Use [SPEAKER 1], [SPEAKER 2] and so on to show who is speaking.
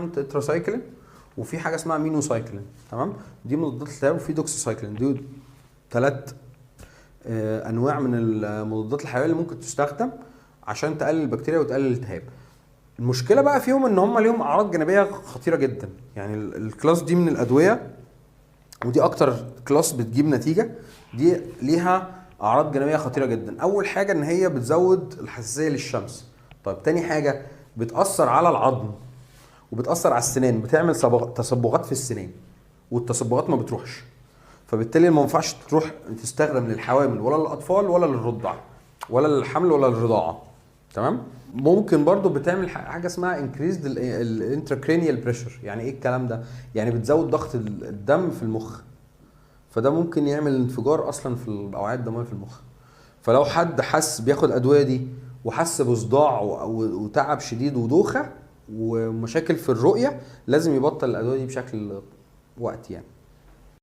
[SPEAKER 1] منهم تتراسايكلين، وفي حاجة اسمها minocycline، تمام؟ دي مضادات الالتهاب، وفي دوكسيسايكلين. دي ثلاث انواع من المضادات الحيوية اللي ممكن تستخدم عشان تقلل البكتيريا وتقلل الالتهاب. المشكلة بقى فيهم ان هم ليهم اعراض جانبيه خطيرة جدا. يعني ال class دي من الادويه، ودي اكتر class بتجيب نتيجه، دي ليها اعراض جانبيه خطيرة جدا. اول حاجة ان هي بتزود الحساسية للشمس. طيب تاني حاجة بتاثر على العظم وبتاثر على السنان، بتعمل تصبغات في السنان، والتصبغات ما بتروحش، فبالتالي ما ينفعش تروح تستخدم للحوامل ولا للاطفال ولا للرضع ولا للحمل ولا للرضاعه، تمام؟ ممكن برضو بتعمل حاجة اسمها increased ال intracranial pressure. يعني ايه الكلام ده؟ يعني بتزود ضغط الدم في المخ، فده ممكن يعمل انفجار اصلا في الاوعية الدموية في المخ. فلو حد حس بياخد الادوية دي وحس بصداع وتعب شديد ودوخه ومشاكل في الرؤيه، لازم يبطل الادوية دي بشكل وقتي يعني.